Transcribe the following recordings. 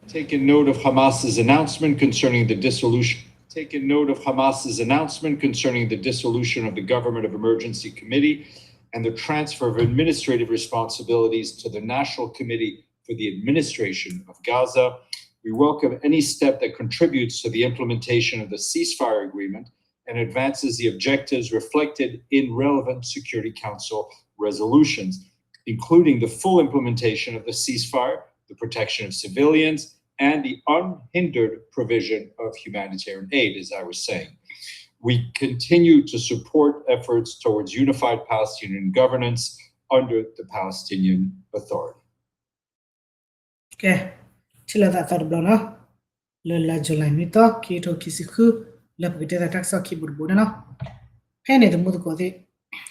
Taken note of Hamas's announcement concerning the dissolution. Taken note of Hamas's announcement concerning the dissolution of the Government of Emergency Committee and the transfer of administrative responsibilities to the National Committee for the Administration of Gaza. We welcome any step that contributes to the implementation of the ceasefire agreement and advances the objectives reflected in relevant Security Council resolutions, including the full implementation of the ceasefire, the protection of civilians, and the unhindered provision of humanitarian aid, as I was saying. We continue to support efforts towards unified Palestinian governance under the Palestinian Authority. ကဲ, ထံၣ်လိာ်သးသီတဘျီနီၤ, လၢလါ July နွံသီ ခံကထိခံဆံဃု, လၢပကတဲသးတၢ်ကစီၣ်ခံဘိတဘိန့ၣ်နီၤ. ဖဲန့ၣ် သမူသကိးသ့ၣ်,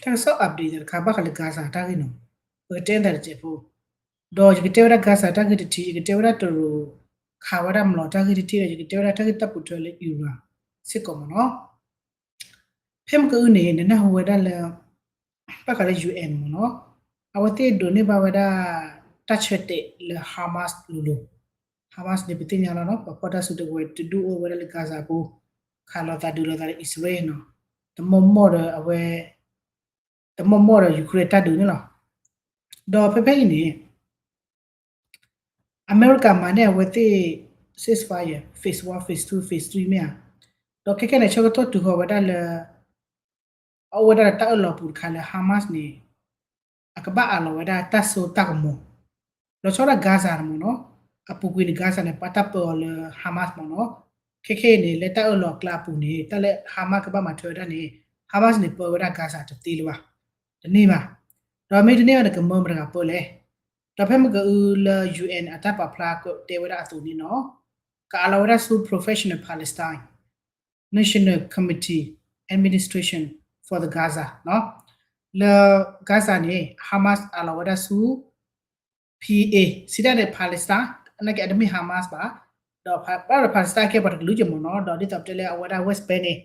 တၢ်ကစီၣ် update သးတခါ ဘၣ်ဃးလၢ Gaza တၢ်ဂ့ၢ်နီၤ, ပကတဲသးတစဲးဖိ, ဒီးယကတဲဝဲဒၣ် Gaza တၢ်ဂ့ၢ်တထံး, ယကတဲဝဲဒၣ်တရူးခးဝဲဒၣ်မျိာ်တၢ်ဂ့ၢ်တထံးဒီး ယကတဲဝဲဒၣ်တၢ်ဂ့ၢ်တၢ်ပိာ်ထွဲလၢ Iran စ့ၢ်ကီးမ့ၢ်နီၤ. ဖဲမ့ၢ်ကအုန့ၣ် နနၢ်ဟူဝဲဒၣ်လၢ ဘၣ်ဃးလၢ UN မ့ၢ်နီၤ, အဝဲသ့ၣ်ဒိးန့ၢ်ဘၣ်ဝဲဒၣ် တၢ်ဆၢတဲာ်လၢ Hamas လိၤလိၤ, Hamas န့ၣ် ပသ့ၣ်ညါလီၤနီၤ, ပှၤဖီၣ်တၢ်စုတဝဲတဒူၣ်အိၣ်ဝဲဒၣ်လၢ Gaza ပူၤ, ခးလိာ်သးဒုးလိာ်သးဒီး အံၣ်စရ့လးနီၤ, တမီၢ်မီၢ်ဒီးအဝဲ, တမီၢ်မီၢ်ဒီး Ukraine တၢ်ဒုးန့ၣ်လီၤ. ဒီးဖဲဖဲအံၤန့ၣ် အမဲရကၤမၤန့ၢ်အဝဲသ့ၣ် ceasefire phase one, phase two, phase three မ့ၢ်ဧါ, ဒီးခဲခဲန့ၣ် ဆၢကတီၢ်တုၤဃီၤဝဲဒၣ်လၢ အအိၣ်ဝဲဒၣ်ဒီးတၢ်အၢၣ်လီၤပူၤတခါလၢ Hamas န့ၣ် အကဘၣ်အးလီၤဝဲဒၣ်တၢ်စိတၢ်ကမီၤ, လီၤဆီဒၣ် Gaza န့ၣ်မ့ၢ်နီၤ, အပူၤကွံာ်န့ၣ် Gaza န့ၣ် ပှၤတၢ်ပၢအီၤလၢ Hamas မ့ၢ်နီၤ, ခဲခဲအံၤန့ၣ် လၢတၢ်အၢၣ်လီၤအကျါအပူၤန့ၣ် တၢ်လၢ Hamas ကဘၣ်မၤထွဲဝဲဒၣ်န့ၣ် Hamas န့ၣ် ပၢဝဲဒၣ် Gaza တသ့လၢၤဘၣ်, တန့ၢ်ဘၣ်, ဒီးမ့ၢ်တန့ၢ်ဘၣ်န့ၣ် ကမၢမတၤတဂၤပၢလဲၣ်. ဒီးဖဲမ့ၢ်ကအုလၢ UN အတၢ်ပာ်ဖျါကတဲဝဲဒၣ်အသိးန့ၣ်နီၤ, ကအးလီၤဝဲဒၣ်ဆူ Professional Palestine National Committee Administration for the Gaza နီၤ, လၢ Gaza န့ၣ် Hamas အးလီၤဝဲဒၣ်ဆူ PA စံးတၢ်န့ၣ် Palestine နာ်က့အတမ့ၢ် Hamas ဘၣ်, ဒီး Palestine ကဲပှၤတကလုာ်က့ၤမ့ၢ်နီၤ, ဒီးဒ်သိးပတဲလၢအဝဲဒၣ် West Bank န့ၣ်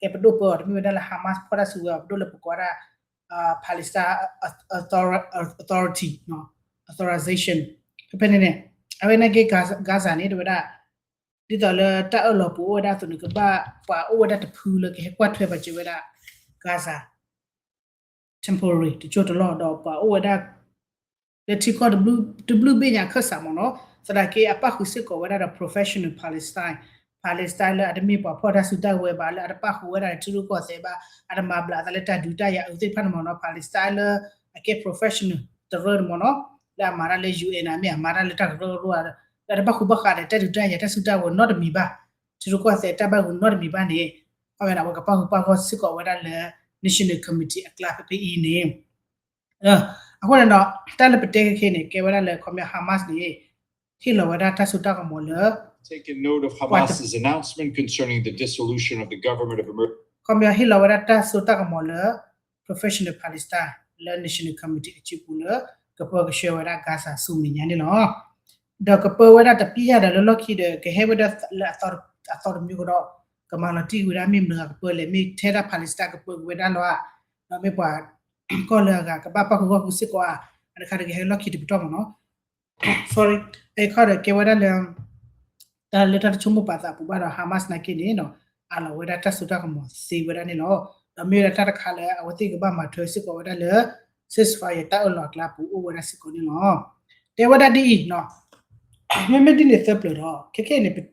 ကဲပဒိၣ်ပၢအီၤ တမ့ၢ်ဝဲဒၣ်လၢ Hamas ဖီၣ်တၢ်စုဝဲအီၤ ပဒိၣ်လၢပကိးဝဲဒၣ် Palestine Author-, Authority, Authorization ဖဲဖဲန့ၣ်န့ၣ်, အဝဲနာ်က့ Gaza န့ၣ် တဲဝဲဒၣ် ဒ်သိးလၢတၢ်အၢၣ်လီၤပူၤအိၣ်ဝဲဒၣ်အသိးန့ၣ် ကဘၣ်ပှၤအိၣ်ဝဲဒၣ်တဖုလၢကဟဲကွၢ်ထွဲပာ်စၢၤဝဲဒၣ် Gaza temporary တကၠိတလီၢ် ဒီးပှၤအိၣ်ဝဲဒၣ် လၢထံကီၢ်တဘျုးဘ့ၣ်ညါအခၢၣ်စးမ့ၢ်နီၤ, သနာ်က့အပၣ်ဃုာ်စ့ၢ်ကီးဝဲဒၣ်ဒီး professional Palestine, Palestine လၢအတမ့ၢ်ပှၤဖီၣ်တၢ်စုတၢ်ဝဲဘၣ်, လၢအတပၣ်ဃုာ်ဝဲဒၣ်ဒီးထံရူၢ်ကီၢ်သဲးဘၣ်, အတမၤဘျးအသးလၢတၢ်ဒုးတၢ်ယၤအုးသ့ၣ်တဖၣ်န့ၣ်မ့ၢ်နီၤ, Palestine လၢအကဲ professional တရၢန့ၣ်မ့ၢ်နီၤ, လၢအမၤတၢ်လၢ UN အမ့ၢ်အမၤတၢ်လၢတၢ်ကရၢကရိ လၢအတပၣ်ဃုာ်ဘၣ်ဃးဒီးတၢ်ဒုးတၢ်ယၤတၢ်စုတၢ်ဝဲနီတမံၤဘၣ်, ထံရူၢ်ကီၢ်သဲးတၢ်ဘၣ်ဂုာ်နီတမံၤဘၣ်န့ၣ်, အဝဲဒၣ်အဝဲကပၣ်ဃုာ်ပၣ်ဂီၢ်စ့ၢ်ကီးဝဲဒၣ်လၢ National Committee အကျါဖဲဖဲအံၤန့ၣ် အဃိန့ၣ်ဒီး တၢ်လၢပတဲခဲခဲန့ၣ် ကဲဝဲဒၣ်လၢ ခီပညီ Hamas န့ၣ် ဟ့ၣ်လီၤဝဲဒၣ်တၢ်စိတၢ်ကမီၤလၢ Taken note of Hamas's announcement concerning the dissolution of the government of emer- ခီပညီ ဟ့ၣ်လီၤဝဲဒၣ်တၢ်စိတၢ်ကမီၤလၢ Professional Palestine လၢ National Committee အစုပူၤလၢ ကပၢကဆှၢဝဲဒၣ် Gaza ဆူမဲာ်ညါန့ၣ်လီၤ. ဒီးကပၢဝဲဒၣ်တပျံၤယၤဒီးလၢလီၢ်ခံဒီး ကဟဲဝဲဒၣ်လၢအသီတမျိုးကဒီး ကမၤလီၤတံၢ်ဝဲဒၣ်မ့ၢ်မတၤဂၤကပၢလဲၣ်, မ့ၢ်ထဲဒၣ် Palestine ကပၢက့ၤဝဲဒၣ်လီၤဧါ, ဒီးမ့ၢ်ပှၤ ကီၢ်လၢအဂၤကဘၣ်ပၣ်ဃုာ်ဂီၢ်ဃုာ်စ့ၢ်ကီးဧါ, အတခါတက့ၢ်ဟဲလီၢ်ခံတပတီၢ်မ့ၢ်နီၤ. Sorry, အခီဒီးကဲဝဲဒၣ်လၢ တၢ်လၢတၢ်တဆိကမိၣ်ပာ်သးပူၤဘၣ်ဒီး Hamas နာ်က့န့ၣ်ဒီး အးလီၤဝဲဒၣ်တၢ်စိတၢ်ကမီၤသ့ဝဲဒၣ်န့ၣ်လီၤ. ဒီးမ့ၢ်ဝဲဒၣ်တၢ်တခါလၢအဝဲသ့ၣ်ကဘၣ်မၤထွဲစ့ၢ်ကီးဝဲဒၣ်လၢ ceasefire တၢ်အၢၣ်လီၤအကျါပူၤအိၣ်ဝဲဒၣ်စ့ၢ်ကီးန့ၣ်လီၤ. တဲဝဲဒၣ်ဒ်အံၤနီၤ, မ့မ့ၢ်ဒ်န့ၣ်သၢပျၢၤဒီး ခဲခဲအံၤန့ၣ်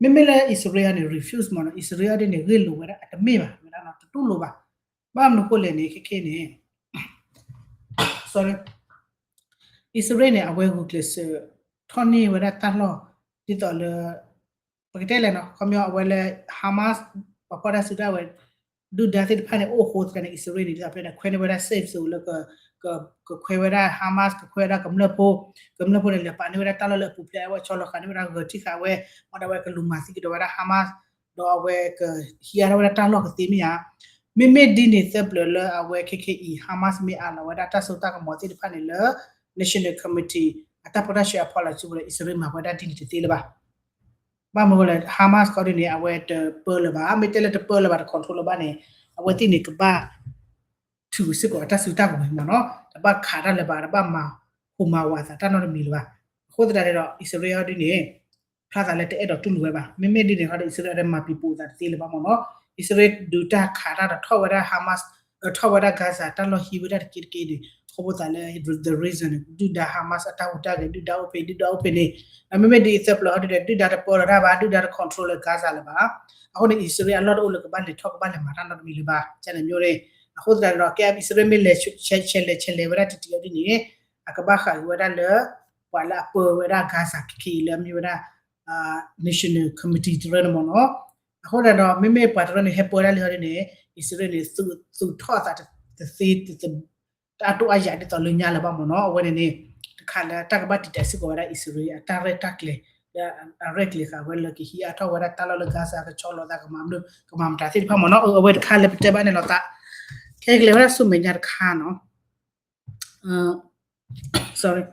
မ့မ့ၢ်လၢအံၣ်စရ့လးန့ၣ် refuse မ့ၢ်နီၤ, အံၣ်စရ့လးဒ်န့ၣ် ဂ့ၢ်လိာ်ဝဲဒၣ်အတမ့ၢ်ဘၣ် ဝဲဒၣ်နီၤ, တတူၢ်လိာ်ဘၣ်. ဘၣ်မနုၤဃိလဲၣ်န့ၣ် ခဲခဲန့ၣ် sorry, အံၣ်စရ့လးန့ၣ် အဝဲဂုာ်ကျဲးစၢးထီၣ်န့ၢ်ဝဲဒၣ်တၢ်လီၢ် ဒ်သိးလၢ ပကတဲလဲၣ်နီၤ, ခီပညီအဝဲလၢ Hamas ပှၤဖီၣ်တၢ်စုတၢ်ဝဲၤ ဒုၣ်ဒါသ့ၣ်တဖၣ်န့ၣ် အိၣ်အဃိသတးန့ၣ် အံၣ်စရ့လးန့ၣ် ဒ်သိးဖဲန့ၣ် ခွဲးန့ၢ်ဝဲဒၣ် safe zone လၢ ကခွဲးဝဲဒၣ် Hamas, ကခွဲးဝဲဒၣ်ကမျၢၢ်ဖိ, ကမျၢၢ်ဖိန့ၣ် လဲၤပာ်န့ၢ်ဝဲဒၣ်တၢ်လီၢ်လၢအပူၤဖျဲး အဝဲဆီလီၤဃာ်န့ၢ်ဝဲဒၣ်ဂၢၤထံၣ်ဃာ်ဝဲ, ဒီးအဝဲကလူၤမၤသံကဒီးဝဲဒၣ် Hamas, ဒီးအဝဲကဟံးအါထီၣ်ဝဲဒၣ်တၢ်လီၢ်ကသ့မ့ၢ်ဧါ. မ့မ့ၢ်ဒ်န့ၣ်သၢပျၢၤလၢအဝဲခဲခဲအံၤ Hamas မ့ၢ်အးလီၤဝဲဒၣ်တၢ်စိတၢ်ကမီၤသ့ၣ်တဖၣ်န့ၣ်လၢ National Committee အတၢ်ပၢတၢ်ဆှၢအဖီလာ်စုပူၤဒီး အံၣ်စရ့လးမၤဝဲဒၣ်ဒ်န့ၣ်တသ့လၢၤဘၣ်. ဘၣ်မနုၤဃိလဲၣ် Hamas ခီဒ်န့ၣ် အဝဲတပၢလၢၤဘၣ်, မ့ၢ်တဲလၢတပၢလၢၤဘၣ် တ control လၢၤဘၣ်န့ၣ် အဝဲသ့ၣ်န့ၣ်ကဘၣ် ထုးစ့ၢ်ကီးအတၢ်စုတၢ်ကမီၤမ့ၢ်နီၤ, တဘၣ်ခးတၢ်လၢၤဘၣ်, တဘၣ်မၤဟူးမၤဝးသးတၢ်နီတမံၤလၢၤဘၣ်. အဃိသတးန့ၣ်ဒီး အံၣ်စရ့လးဒ်န့ၣ် ဖျါသးလၢတအဲၣ်ဒိးတူၢ်လိာ်ဝဲဘၣ်. မ့မ့ၢ်ဒ်န့ၣ်ဒီး အံၣ်စရ့လးအတမၤပံၤပူၤအသးတသ့လၢၤဘၣ်မ့ၢ်နီၤ. အံၣ်စရ့လးဒုးတၢ်ခးတၢ်ဒီးထီၣ်ဝဲဒၣ် Hamas ထီၣ်ဝဲဒၣ် Gaza တၢ်လီၢ်ဟံးဝဲဒၣ်တက့တက့န့ၣ် ခီဖျိသးလၢ the reason န့ၣ် ဒုၣ်ဒါ Hamas အတၢ်ဟူးတၢ်ဂဲၤ ဒုၣ်ဒါအိၣ်ဖဲ ဒုၣ်ဒါအိၣ်ဖဲန့ၣ် ဒီးမ့မ့ၢ်ဒ်အံၤသၢပျၢၤဟီဒ်ဒီး ဒုၣ်ဒါတပၢလီၤတၢ်ဘၣ် ဒုၣ်ဒါတ control လၢ Gaza လၢၤဘၣ်. အဃိန့ၣ် အံၣ်စရ့လးအလီၢ်တအိၣ်လၢကဘၣ်လဲၤထီၣ် ကဘၣ်လဲၤမၤတၢ်နီတမံၤလၢၤဘၣ် ကန့ၣ်မ့ၢ်န့ၣ်. အဃိသတးဒီး ကဲအံၣ်စရ့လးမ့ၢ်လဲၤ ဆဲးလဲၤဆဲးလဲၤဝဲဒၣ်တံၢ်တံၢ်အီၤဒ်န့ၣ် အကဘၣ်ဃးက့ၤဝဲဒၣ်လၢ ပှၤလၢအပၢဝဲဒၣ် Gaza ခဲအံၤလၢအမ့ၢ်ဝဲဒၣ် National Committee တရၢန့ၣ်မ့ၢ်နီၤ. အဃိသတးဒီး မ့မ့ၢ်ပှၤတရၢန့ၣ် ဟဲပၢဝဲဒၣ်လံဟီဒ်န့ၣ် အံၣ်စရ့လးန့ၣ် သုးထီၣ်အသးတသ့ တၢ်တိၢ်အါယၤဒ်သိးလၢညါလၢၤဘၣ်မ့ၢ်နီၤ. အဝဲန့ၣ်န့ၣ် တခါလၢတၢ်ကဘၣ်တံာ်တာ်စ့ၢ်ကီးဝဲဒၣ်အံၣ်စရ့လးအတၢ်ရဲၣ်တၢ်ကျဲၤ လၢအရဲၣ်ကျဲၤဃာ်ဝဲလၢကဟံးအါထီၣ်ဝဲဒၣ်တၢ်လီၢ်လၢ Gaza ကဆီလီၤသး ကမၤမနုၤ ကမၤမတၤသ့ၣ်တဖၣ်မ့ၢ်နီၤ. အဝဲတခါလၢပတဲဘၣ်န့ၣ်လီၤသး ခဲကလဲၤဝဲဒၣ်ဆူမဲာ်ညါတခါနီၤ sorry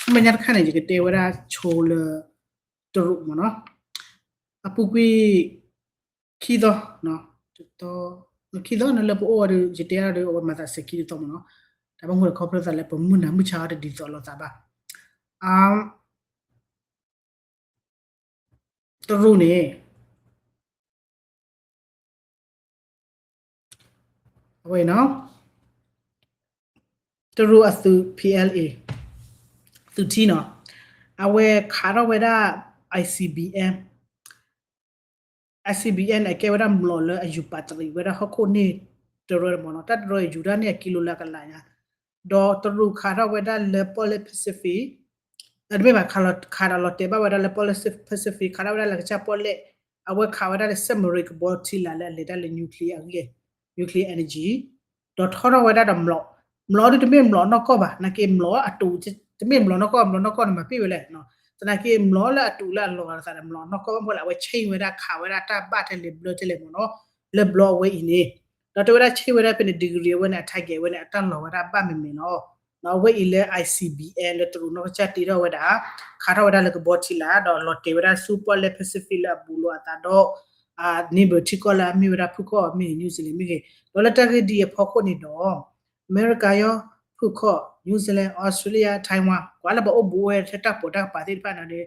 ဆူမဲာ်ညါတခါန့ၣ် ယကတဲဝဲဒၣ်ဆိလၢ တရူးမ့ၢ်နီၤ အပူၤကွံာ် ခံသီ ခံသီန့ၣ်လၢပအိၣ်ဝဲဒီး ယတဲအါဒီး အဝဲမၤသးစဲၤခံတသီမ့ၢ်နီၤ. တၢ်ဘၣ်မနုၤလဲၣ် ခီဖျိသးလၢပမုၢ်နၤမုၢ်ဆါအီၤတဒ်သိးလိာ်သးဘၣ်. တရူးန့ၣ် အဝဲနီၤ တရူးအသုး P L A သုးထံနီၤ အဝဲခးထီၣ်ဝဲဒၣ် I C B M, I C B M န့ၣ် အကဲဝဲဒၣ်မျိာ်လၢအယူၤပာ်တရံးဝဲဒၣ်ဟီၣ်ခိၣ်န့ၣ်တရၢမ့ၢ်နီၤ. တၢ်တရၢယူၤဒၣ်န့ၢ်အကံလိလၢအကလးညါ ဒီးတရူးခးထီၣ်ဝဲဒၣ်လၢပီၣ်လဲၣ် Pacific တမ့ၢ်ဘၣ် ခးဒီးလီၤတဲာ်ဘၣ်ဝဲဒၣ်လၢပီၣ်လဲၣ် Pacific ခးထီၣ်ဝဲဒၣ်လၢကစၢ်ပီၣ်လဲၣ် အဝဲခးဝဲဒၣ်လၢ submarine ကဘီထံလာ်လၢအလဲၤတၢ်လၢ nuclear အဂ့ၢ် nuclear energy ဒီးထီထီၣ်ဝဲဒၣ်ဒီးမျိာ်, မျိာ်ဒ်တမ့ၢ်မျိာ်နီၢ်ကီၢ်ဘၣ် သနာ်က့မျိာ်အတူး တမ့ၢ်မျိာ်နီၢ်ကီၢ် မျိာ်နီၢ်ကီၢ်န့ၣ်မၤပ့ၢ်ဝဲလဲၣ်, သနာ်က့မျိာ်လၢအတူးလၢအလီၤဂာ်သးဒီးမျိာ်နီၢ်ကီၢ်ဘၣ်မ့ၢ်လၢအဝဲဆ့ၣ်ဝဲဒၣ်ခးဝဲဒၣ်တၢ်ဘၣ်ထဲလဲၣ်ဘျၢထဲလဲၣ်မ့ၢ်နီၤ, လၢဘျီအဝဲအံၤန့ၣ်, ဒီးတဲဝဲဒၣ်ဆ့ၣ်ဝဲဒၣ်ဖဲန့ၣ် degree အဝဲန့ၣ် အ target ဝဲန့ၣ် အတၢ်လီၤဝဲဒၣ်ဘၣ်မ့ၢ်မ့ၢ်လီၤ. အဝဲအံၤလၢ I C B M လၢတရူးနီၢ်ကစၢ်တ့ထီၣ်ဝဲဒၣ်, ခးထီၣ်ဝဲဒၣ်လၢကဘီထံလာ် ဒီးလီၤတဲာ်ဝဲဒၣ်ဆူပီၣ်လဲၣ် Pacific လၢအဘူးလိာ်အသးဒီး neighborထံကီၢ်လၢအမ့ၢ်ဝဲဒၣ်ဖုၣ်ခီၣ်မ့ၢ်ဂ့ၤ New Zealand မ့ၢ်ဂ့ၤ, ဒီးလၢတၢ်ဂ့ၢ်ဒ်အံၤအဖီခိၣ်န့ၣ်ဒီး အမဲရကၤယီၤ, ဖုၣ်ခီၣ်, New Zealand, Australia, Taiwan ကွၢ်လၢပအိၣ်ဘူးဝဲထဲတၢ်ပိာ်တၢ်ကပၤသ့ၣ်တဖၣ်န့ၣ်ဒီး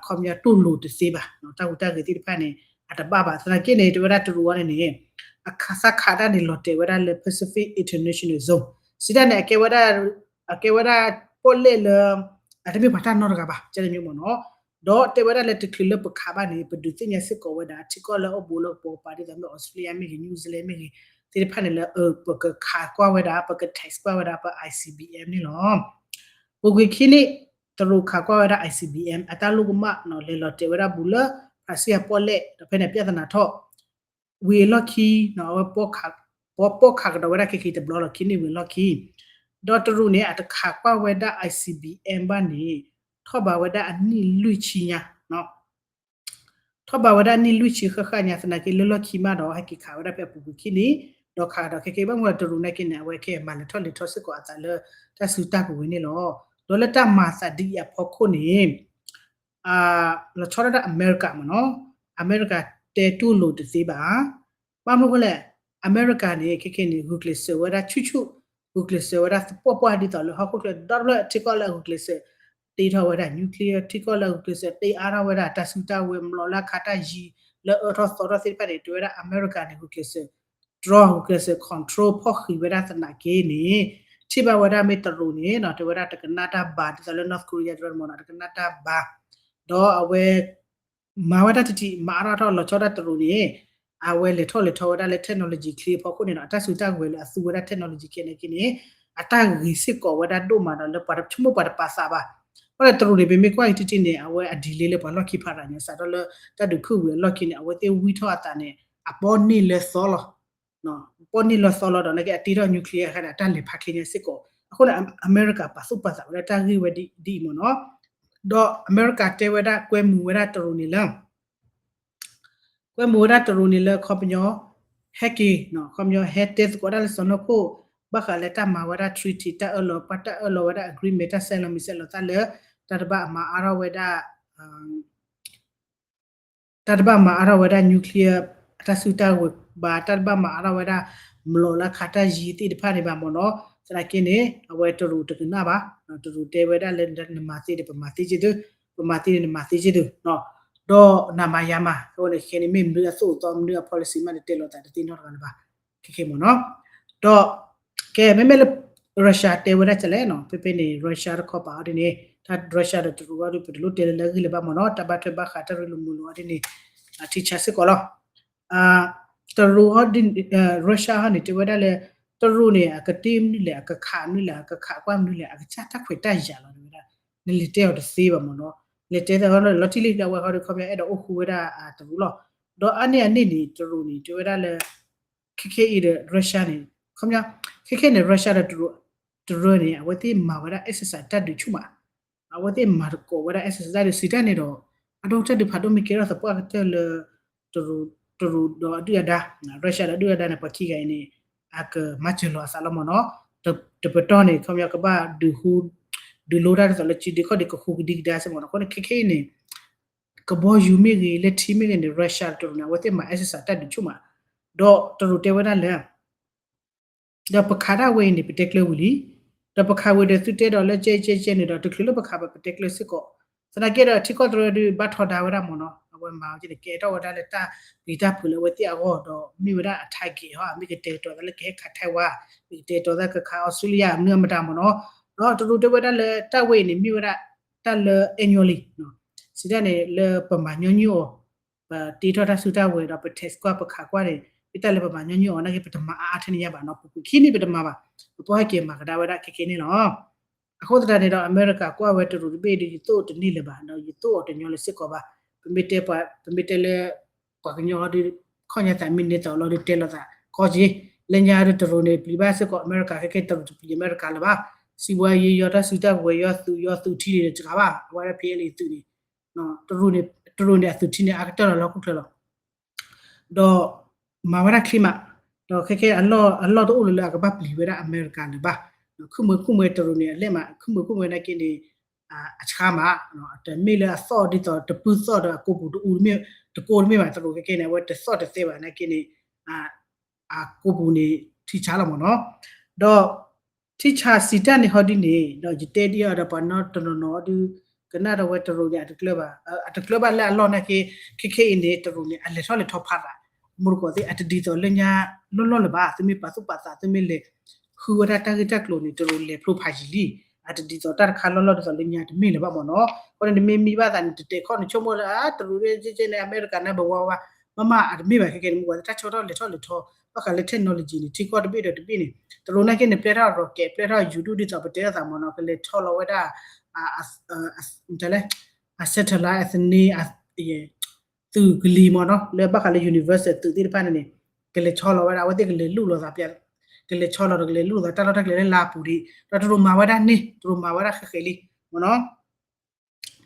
ခီပညီတူၢ်လိာ်တသ့ဘၣ်, တၢ်ဟူးတၢ်ဂဲၤသ့ၣ်တဖၣ်န့ၣ် အတဘၣ်ဘၣ်. သနာ်က့န့ၣ် တဲဝဲဒၣ်တရူးအံၤန့ၣ်န့ၣ် အခးသးခးတၢ်န့ၣ် လီၤတဲာ်ဝဲဒၣ်လၢ Pacific International Zone စံးတၢ်န့ၣ် အကဲဝဲဒၣ်, အကဲဝဲဒၣ်ပီၣ်လဲၣ်လၢ အတမ့ၢ်ပှၤတၢ်နီတဂၤဘၣ် ကန့ၣ်မ့ၢ်နီၤ. ဒီးတဲဝဲဒၣ်လၢတချုးလၢပခးဘၣ်န့ၣ် ပဒုးသ့ၣ်ညါစ့ၢ်ကီးဝဲဒၣ် ထံကီၢ်လၢအိၣ်ဘူးလၢကပိာ်ကပၤဒ်သိးမ့ၢ် Australia မ့ၢ်ဂ့ၤ New Zealand မ့ၢ်ဂ့ၤ သ့ၣ်တဖၣ်န့ၣ်လၢ ပကခးကွၢ်ဝဲဒၣ် ပက test ကွၢ်ဝဲဒၣ် ပ I C B M န့ၣ်လီၤ. ပူၤကွံာ်ခံနံၣ် တရူးခးကွၢ်ဝဲဒၣ် I C B M အတၢ်လိၣ်ကမၣ် လဲၤလီၤတဲာ်ဝဲဒၣ်ဘူးလၢ ဖရၣ်စံၣ်အပီၣ်လဲၣ် ဒီးဖဲန့ၣ် ပြဿနာထီၣ် ဝံၤအလီၢ်ခံ အဝဲ ပီၣ်ခးကဒီးဝဲဒၣ်ခဲက့ၤတဘျီလီၤ ခံနံၣ်ဝံၤအလီၢ်ခံ ဒီးတရူးန့ၣ် အတခးကွၢ်ဝဲဒၣ် I C B M ဘၣ်န့ၣ် ထီၣ်ဘးဝဲဒၣ်အနံၣ်လွံၢ်ဆံညါ ထီၣ်ဘးဝဲဒၣ်နံၣ်လွံၢ်ဆံဃၣ်ဃၣ်ညါ သနာ်က့လၢလီၢ်ခံမးဒီး ဟဲက့ၤခးဝဲဒၣ်ဖဲအပူၤကွံာ်ခံနံၣ်, ဒီးခးကဒီးခဲက့ၤဘၣ်မ့ၢ်ဒီးတရူးနာ်က့န့ၣ် အဝဲခဲအံၤမၤလဲၤထီၣ်လဲၤထီစ့ၢ်ကီးအသးလၢ တၢ်စုတၢ်ကဝဲၤန့ၣ်လီၤ. ဒီးလၢတၢ်မၤသးဒ်အံၤအဖီခိၣ်န့ၣ် လီၤဆီဒၣ်တၢ်အမဲရကၤမ့ၢ်နီၤ, အမဲရကၤတဲတူၢ်လိာ်တသ့ဘၣ်. ဘၣ်မနုၤအဃိလဲၣ်, အမဲရကၤန့ၣ် ခဲက့ၤန့ၣ် ဂုာ်ကျဲးစၢးဝဲဒၣ်ဆူၣ်ဆူၣ်, ဂုာ်ကျဲးစၢးဝဲဒၣ်သပှၢ်ပှၢ်ဒ်သိးလၢဟီၣ်ခိၣ်ချၢဒီတဖျၢၣ်ထံကီၢ်လၢအဂုာ်ကျဲးစၢး တ့ထီၣ်ဝဲဒၣ် nuclear ထံကီၢ်လၢအဂုာ်ကျဲးစၢး တ့အါထီၣ်ဝဲဒၣ်တၢ်စုတၢ်ဝဲၤ မျိာ်လၢအခးတၢ်ယံၤ လၢအၢထီၣ်သီထီၣ်သ့ၣ်တဖၣ်န့ၣ် တဲဝဲဒၣ်အမဲရကၤန့ၣ် ဂုာ်ကျဲးစၢး draw ဂုာ်ကျဲးစၢး control ဖီၣ်ဃံးဝဲဒၣ်သနာ်က့န့ၣ် ထံၣ်ဘၣ်ဝဲဒၣ်မ့ၢ်တရူးန့ၣ် တဲဝဲဒၣ်တကနၣ်တၢ်ဘၣ် ဒ်သိးလၢ North Korea တရူးမ့ၢ်နီၤ တကနၣ်တၢ်ဘၣ် ဒီးအဝဲ မၤဝဲဒၣ်တထံၣ် မၤအါထီၣ်ထီၣ်လီၤဆီဒၣ်တရူးန့ၣ် အဝဲလဲၤထီၣ်လဲၤထီဝဲဒၣ်လၢ technology ချ့အဖီခိၣ်န့ၣ်ဒီး အတၢ်စုတၢ်ကဝဲၤလၢအသူဝဲဒၣ် technology ခဲန့ၣ်က့န့ၣ် အတၢ်ဂ့ၤစ့ၢ်ကီးဝဲဒၣ်ဒိၣ်မးဒီးလၢပှၤတဆိကမိၣ်ပှၤတပာ်သးဘၣ်. ဘၣ်လၢတရူးန့ၣ် ပမ့ၢ်ကွၢ်အံၤတထံၣ်န့ၣ် အဝဲအ delay လၢပှၤလီၢ်ခံဖးရၤညါ စးထီၣ်လၢတၢ်ဒုးခုၣ်ဝံၤအလီၢ်ခံန့ၣ် အဝဲသ့ၣ်ဝံထီၣ်အသးန့ၣ် အပီန့ၢ်လၢသီလီၤ ပီန့ၢ်လၢသီလီၤဒီး နာ်က့အတ့ထီၣ် nuclear အခါန့ၣ် အတၢ်လဲၤဖးချ့ညါစ့ၢ်ကီး. အဃိန့ၣ် အမဲရကၤပာ်သူၣ်ပာ်သးဝဲဒၣ်တၢ်ဂ့ၢ်ဝဲဒ်အံၤမ့ၢ်နီၤ. ဒီးအမဲရကၤတဲဝဲဒၣ် ကွဲမုာ်ဝဲဒၣ်တရူးန့ၣ်လၢ ကွဲမုာ်ဝဲဒၣ်တရူးန့ၣ်လၢခီပညီ ဟဲက့ၤ ခီပညီဟဲတဲသကိးဒၣ်လၢစီၢ်နီၤခိၣ် ဘၣ်ဃးလၢတၢ်မၤဝဲဒၣ် treaty တၢ်အၢၣ်လီၤ ပှၤတၢ်အၢၣ်လီၤဝဲဒၣ် agreement တၢ်ဆဲးလီၤမံၤဆဲးလီၤသးလၢ တၢ်တဘၣ်မၤအါထီၣ်ဝဲဒၣ် တၢ်တဘၣ်မၤအါထီၣ်ဝဲဒၣ် nuclear အတၢ်စုတၢ်ဝဲၤဘၣ် တၢ်တဘၣ်မၤအါထီၣ်ဝဲဒၣ် မျိာ်လၢခးတၢ်ယံၤသ့ၣ်တဖၣ်န့ၣ်ဘၣ်မ့ၢ်နီၤ. သနာ်က့န့ၣ် အဝဲတရူးတကနၣ်ဘၣ်. တရူးတဲဝဲဒၣ်လၢနမၤသ့ဒီး ပမၤသ့က့ၤသု, ပမၤသ့န့ၣ် နမၤသ့က့ၤသု. ဒီးနၤမၤယၤမၤ အဃိန့ၣ် ခဲန့ၣ်မ့ၢ်မနုၤအသိၣ်အသီ မနုၤအ policy မးန့ၣ် တဲလီၤသးတသ့နီတဂၤလၢၤဘၣ် ခဲခဲမ့ၢ်နီၤ. ဒီး ကဲ မ့မ့ၢ်လၢ Russia တဲဝဲဒၣ်ကလဲၣ်နီၤ ဖဲဖဲန့ၣ် Russia တခီပၤအီၤဒ်န့ၣ် တၢ် Russia ဒီးတရူးအီၤဒ် ပတလိၣ်တဲလၢလၢအဂ့ၢ်လၢၤဘၣ်မ့ၢ်နီၤ တၢ်ဘၣ်ထွဲဘၣ်ဃးတၢ်ရ့လိာ်မုာ်လိာ်အီၤဒ်န့ၣ် ထံဆါစ့ၢ်ကီးလီၤ. တရူးအီၤဒ် Russia ဟီန့ၣ် တဲဝဲဒၣ်လၢ တရူးန့ၣ် အကတ့မနုၤလဲၣ် အကခးမနုၤလဲၣ် အကခးကွၢ်မနုၤလဲၣ် အကစၢ်တၢ်ခွဲးတၢ်ယာ်လီၤ တဲဝဲဒၣ် နလဲၤတဲအီၤတသ့ဘၣ်မ့ၢ်နီၤ. လဲၤတဲသးလီၤတံၢ်လံ အဝဲဃီဒီး ခီပညီ အဲၣ်ဒိးအိၣ်ဃူဝဲဒၣ်တရူးလီၤ. ဒီးအါန့ၢ်အန့ၣ်န့ၣ် တရူးန့ၣ် တဲဝဲဒၣ်လၢ ခဲခဲအံၤဒီး Russia န့ၣ် ခီပညီ ခဲခဲန့ၣ် Russia ဒီးတရူး တရူးန့ၣ် အဝဲသ့ၣ်မၤဝဲဒၣ် exercise တၢ်ဒုးဆူၣ်မး အဝဲသ့ၣ်မၤသကိးဝဲဒၣ် exercise တၢ်ဒုး စံးတၢ်န့ၣ်ဒီး အဒိတၢ်ဒုးဖးဒိၣ်မ့ၢ်ကဲထီၣ်သပှၢ်ကတၢၢ်လၢ တရူး တရူးဒီးအဒုၣ်အဒါ Russia ဒီးအဒုၣ်အဒါန့ၣ် ပှၤခံဂၤအံၤန့ၣ် အကမၤစၢၤလီၤအသးလီၤမ့ၢ်နီၤ. တပတီၢ်န့ၣ် ခီပညီကဘၣ်ဒုးဟူ ဒုးလိတၢ်ဒ်သိးလၢ ကၠံဒုးခီၣ်ဒုး ကဃူကဒံကဒါစ့ၢ်မ့ၢ်နီၤ. အဃိန့ၣ် ခဲခဲအံၤန့ၣ် ကဘီယူၤမ့ၢ်ဂ့ၤ လၢထံမ့ၢ်ဂ့ၤန့ၣ် Russia ဒီးတရူးန့ၣ် အဝဲသ့ၣ်မၤ exercise တၢ်ဒုးဆူၣ်မး ဒီးတရူးတဲဝဲဒၣ်လၢ ဒီးပခးဒၣ်ဝဲအံၤန့ၣ် ပတဲကျၢၤဝံၤလံ. ဒီးပခးဝံၤဒီးသုတဲဒီးလၢကဲကဲကဲန့ၣ်ဒီး တချုးလၢပခးဘၣ်ပတဲကျၢၤစ့ၢ်ကီး. သနာ်က့ဒီးထံကီၢ်တရူးဒုးဘၣ်ထီဒါဝဲဒၣ်မ့ၢ်နီၤ အဝဲမၤအီၤက့န့ၣ် ကဲထီၣ်ဝဲဒၣ်လၢတၢ်ပျံၤတၢ်ဖုးလၢအဝဲသ့ၣ်အဂီၢ်ဒီးမ့ၢ်ဝဲဒၣ်အ target ဟီ မ့ၢ်ကတဲာ်ကတီၤသးလၢကဟဲခး Taiwan မ့ၢ်ကတဲာ်ကတီၤသးကခး Australia မနုၤအမတၤမ့ၢ်နီၤ. ဒီးတရူးတဲဝဲဒၣ်လၢတၢ်ဝဲအံၤန့ၣ် မ့ၢ်ဝဲဒၣ်တၢ်လၢ annually စံးတၢ်န့ၣ် လၢပမၤညီနုၢ်အီၤ ပတ့ထီၣ်တၢ်စုတၢ်ဝဲၤဒီးပ test ကွၢ်ပခးကွၢ်န့ၣ် မ့ၢ်တၢ်လၢပမၤညီနုၢ်အီၤ နာ်က့ပတမၤအါအါထဲန့ၣ်ညါဘၣ်နီၤ ပပူၤခံန့ၣ်ပတမၤဘၣ် ပပီၢ်ဟဲက့ၤမၤကဒါဝဲဒၣ်ခဲခဲန့ၣ်လီၤ. အဃိသတးန့ၣ်ဒီး အမဲရကၤကွၢ်ဝဲတရူးတဘ့ၣ်ဒီး ယသိၣ်တန့ၢ်လၢၤဘၣ် ဒီးယသိၣ်အီၤတညီလၢၤစ့ၢ်ကီးဘၣ်. ပမ့ၢ်တဲပှၤ ပမ့ၢ်တဲလၢ ပှၤကညီဒီး ခီၣ်ညါသးမ့ၢ်န့ၢ်သးလီၤဒီးတဲလိာ်သး ခီက့ၤ လၢညါဒီးတရူးန့ၣ် ပျံၤဘၣ်စ့ၢ်ကီး အမဲရကၤခဲခဲတရူးတပျံၤအမဲရကၤလၢၤဘၣ်. စံးဝဲယံာ်ယီၤတၢ်စုတၢ်ဝဲၤ ယီၤသုးယီၤသုးထံန့ၣ်တကးဘၣ် အဝဲဒၣ် ဖဲလၢသုးန့ၣ် တရူးန့ၣ် တရူးန့ၣ် အသုးထံန့ၣ် အကတၢၢ်လီၤလီၢ်ခိၣ်ချၢလီၤ. ဒီးမၤဝဲဒၣ်ချ့မး, ဒီးခဲခဲအလီၢ်တအိၣ်လၢၤလၢအကဘၣ်ပျံၤဝဲဒၣ်အမဲရကၤလၢၤဘၣ်. ခုမ့ၢ်ခုမ့ၢ်တရူးန့ၣ် အလဲၢ်မး, ခုမ့ၢ်ခုမ့ၢ်နာ်က့န့ၣ် အဆါမး, တမ့ၢ်လၢအသီၣ်ဒ်သိးတပုၢ်သီၣ်ဒီးအကိာ်ပူၤတအူတမ့ၢ်, တကိးတမ့ၢ်ဘၣ်, တရူးခဲခဲန့ၣ် အဝဲတသီၣ်တသဲဘၣ်နာ်က့န့ၣ် အကိာ်ပူၤန့ၣ် ထံဆါလီၤမ့ၢ်နီၤ. ဒီး ထံဆါစံးတၢ်န့ၣ်ဟီဒ်န့ၣ် ဒီးယတဲဒ်အံၤဒီးပှၤနီတနီၤနီၤဒုး ကနၣ်ဒီးဝဲတရူးန့ၣ် အတကျၢၤဘၣ်, အတကျၢၤဘၣ်လၢအလီၢ်နာ်က့ ခဲခဲအံၤန့ၣ် တရူးန့ၣ် အလဲၤထီၣ်လဲၤထီဖးသး မူတကိးသ့ၣ် အတဒ်သိးလၢညါလီၢ်လီၢ်လၢၤဘၣ်, သုမ့ၢ်ပာ်သူၣ်ပာ်သး သုမ့ၢ်လဲၤ ဃုဝဲဒၣ်တၢ်ဂ့ၢ်တၢ်ကျိၤန့ၣ် တရူးလဲၤဖျိဖးယံာ်လံ, အတဒ်သိးတၢ်တခါလီၢ်လီၢ်ဒ်သိးလၢညါတမ့ၢ်လၢၤဘၣ်မ့ၢ်နီၤ. အဃိန့ၣ် နမ့ၢ်မံဘၣ်သးန့ၣ် တတဲာ်ခီၣ်နဆိကမိၣ်လၢ တရူးန့ၣ် ကဲကဲန့ၣ် အမဲရကၤန့ၣ် ဘဝါဝါ မ့မ့ၢ်အတမ့ၢ်ဘၣ်, ခဲခဲန့ၣ် မ့ၢ်ဝဲတၢ်ဆၢကတီၢ်လဲၤထီၣ်လဲၤထီ ဘၣ်ဃးလၢ technology န့ၣ် ထံကီၢ်တဘ့ၣ်ဒီးတဘ့ၣ်န့ၣ် တရူးနာ်က့န့ၣ် ပျဲထီၣ် rocket ပျဲထီၣ် ယူၤဒူၣ်ဒ်သိးပတဲအသးမ့ၢ်နီၤ ကလဲၤဆီလီၤဝဲဒၣ် အ satellite အသန့ သုးကလံၤမ့ၢ်နီၤ လၢဘၣ်ဃးလၢ universal သုးသ့ၣ်တဖၣ်န့ၣ်န့ၣ် ကလဲၤဆီလီၤဝဲဒၣ် အဝဲသ့ၣ်ကလဲၤလူၢ်လိာ်သး ကလဲၤဆီလီၤဒီးကလဲၤလူၢ်လိာ်သး တၢ်လီၢ်တၢ်ကျဲလၢလါပူၤဒံး ဒီးတရူးမၤဝဲဒၣ်န့ၣ် တရူးမၤဝဲဒၣ်ဃဲးဃဲးလံမ့ၢ်နီၤ.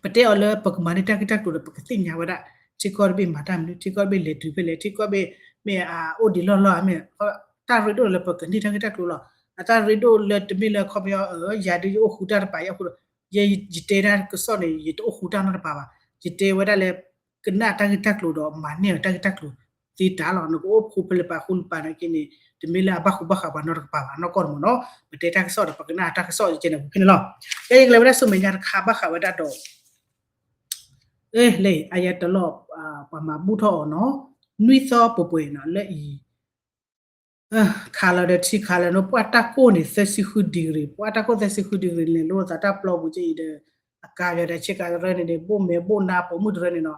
ပတဲအီၤလၢပကမၤန့ၢ်တၢ်ဂ့ၢ်တၢ်ကျိၤဒီး ပကသ့ၣ်ညါဝဲဒၣ် ထံကီၢ်တဘ့ၣ်မၤတၢ်မနုၤ ထံကီၢ်တဘ့ၣ်လဲၤတုၤဖဲလဲၣ် ထံကီၢ်တဘ့ၣ် မ့ၢ်အအိၣ်ဒံးလီၢ်လီၢ်မ့ၢ် တၢ်ရ့ဒိၣ်လၢပကန့ၢ်တၢ်ဂ့ၢ်တၢ်ကျိၤလီၤ. အတၢ်ရ့ဒိၣ်လၢတမ့ၢ်လၢခီပညီ ယၤဒုးယအိၣ်ဃူတၢ်တပၤ ယအိၣ်ဃူဒီး ယဲယတဲတၢ်ကစီၣ်န့ၣ် ယတအိၣ်ဃူတၢ်နီတပၤဘၣ်. ယတဲဝဲဒၣ်လၢ ကနၣ်တၢ်ဂ့ၢ်တၢ်ကျိၤဒီးမၤန့ၢ်အီၤတၢ်ဂ့ၢ်တၢ်ကျိၤသ့တၢ်လီၤ. နကအိၣ်ဃူဖဲလဲၣ်ပၤဃူလၢပၤနာ်က့န့ၣ် တမ့ၢ်လၢအဘၣ်ဃူဘၣ်ဃးပှၤနီတကပၤဘၣ် နီၢ်ကီၢ်တမ့ၢ်နီၤ. ပတဲတၢ်ကစီၣ်ဒီးပကနၣ်တၢ်ကစီၣ်ယကဲန့ၣ်ဖဲန့ၣ်လီၤ. ကဲယကလဲၤဝဲဒၣ်ဆူမဲာ်ညါတခါဘၣ်ဃးဝဲဒၣ်ဒီး လၢ Ayatollah ပှၤမၤဘူၣ်ထီၣ်အီၤနီၤ နွံသီပှဲၤပှဲၤနီၤ လၢအံၤ ခးလီၤဒီးထံခးလီၤနီၤ ပှၢ်တၢ်ကိၢ်န့ၣ် သၢဆံဃု degree ပှၢ်တၢ်ကိၢ်သၢဆံဃု degree န့ၣ် လဲၤလိာ်သးတၢ်ပျီပူၤက့အံၤဒီး အကါယီၤဒီးဆ့ကၤတရၢန့ၣ်န့ၣ် ဘိၣ်မဲာ်ဘိၣ်နါပိာ်မုၣ်တရၢန့ၣ်နီၤ